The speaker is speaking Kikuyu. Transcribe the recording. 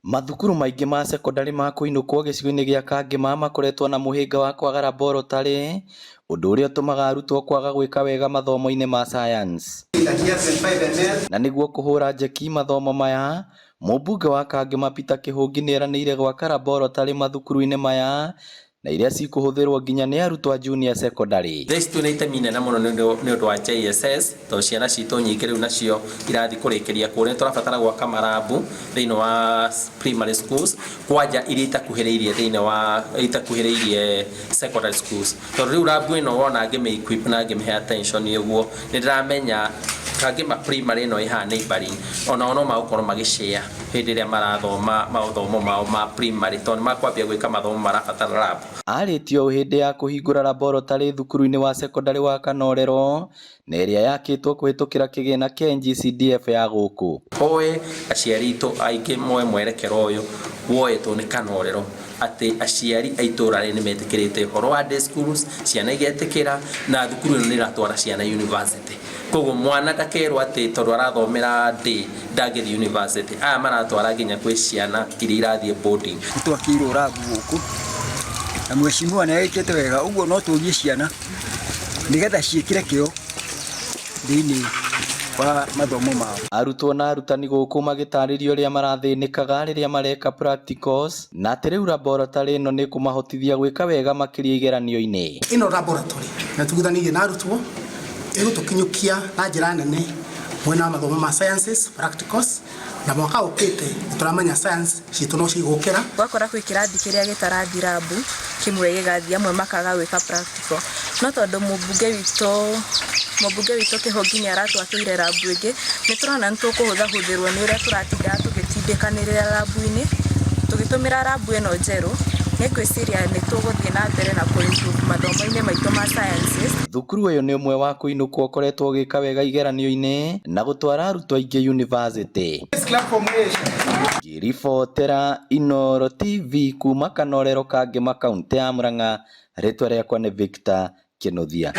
Mathukuru maingĩ ma cekondarĩ ma kũinũkwo gĩcigo-inĩ gĩa Kangema makoretwo na mũhĩnga wa kwaga laboratory, ũndũ ũrĩa ũtũmaga arutwo kwaga gwĩka wega mathomo-inĩ ma science. Na nĩguo kũhũra njeki mathomo maya, mũmbunge wa Kangema Peter Kĩhũngi nĩeranĩire gwaka laboratory mathukuru-inĩ maya na iria cikũhũthĩrwo nginya nĩ arutwo a junior secondary. Thaa ici twĩna itemi inene mũno nĩ ũndũ wa JSS, tondũ ciana citũ nyingĩ rĩu nacio irathiĩ kũrĩkĩria kũrĩa. Nĩ tũrabatara gwaka marabu thĩinĩ wa primary schools, kwanja iria itakuhĩrĩirie, thĩinĩ wa itakuhĩrĩirie secondary schools, tondũ rĩu rabu ĩno wona ngĩmĩ equip na ngĩmĩhe attention ũguo, nĩ ndĩramenya Kangema Primary ĩno ĩ haha neighboring, onao no magũkorwo magĩshare hĩndĩ ĩrĩa marathoma mathomo mao ma primary, tondũ nĩ makwambia gwĩka mathomo marabatara lab. Arĩtie ũũ hĩndĩ ya kũhingũra laboratory thukuru-inĩ wa cekondarĩ wa Kanorero, na ĩrĩa yakĩtwo kũhĩtũkĩra kĩgĩna kĩa NGCDF ya gũkũ. Oe aciari aitũ aingĩ moe mwerekero ũyũ woetwo nĩ Kanorero, atĩ aciari a itũra rĩrĩ nĩ metĩkĩrĩte ũhoro wa day schools, ciana igetĩkĩra, na thukuru ĩno nĩ ĩratwara ciana university. Koguo mwana ndakerwo atĩ tondũ arathomera day ndangĩthiĩ university. Aya maratwara nginya kwĩ ciana iria irathiĩ boarding. Nĩtwakĩirwo rabu gũkũ na mheshimiwa nĩ agĩkĩte wega. Ũguo no tũrie ciana nĩgetha ciĩkĩre kĩo thĩinĩ wa mathomo mao. Arutwo na arutani gũkũ magĩtarĩria ũrĩa marathĩnĩkaga rĩrĩa mareka practicals, na atĩ rĩu laboratory ĩno nĩ kũmahotithia gwĩka wega makĩria igeranio-inĩ. Ĩno laboratory na tugithanirie na arutwo ĩgũtũkinyũkia na njĩra nene mwena wa mathomo ma sciences practicals, na mwaka ũkĩte nĩtũramenya science citũ no cigũkĩra. Ũgakora kwĩ kĩrathi kĩrĩa gĩtarathi rabu kĩmwe gĩgathiĩ, amwe makaga gwĩka practical, no tondũ mũmbunge witũ Kĩhũngi nĩ aratwakĩire rabu ĩngĩ, nĩ tũrona nĩ tũkũhũthahũthĩrwo nĩ ũrĩa tũratinda tũgĩtindĩkanĩrĩra rabu-inĩ. Tũgĩtũmĩra rabu ĩno njerũ, nĩ ngwĩciria nĩ tũgũthiĩ na mbere na kũ improve mathomo-inĩ maitũ ma sciences. Thukuru ũyũ nĩ ũmwe wa kũinũkwo ũkoretwo ũgĩka wega igeranio-inĩ na gũtwara arutwo aingĩ university. Ngĩribotera Inooro TV kuma Kanorero, Kangema, kaũntĩ ya Murang'a, rĩtwa rĩakwa nĩ Victor Kĩnuthia.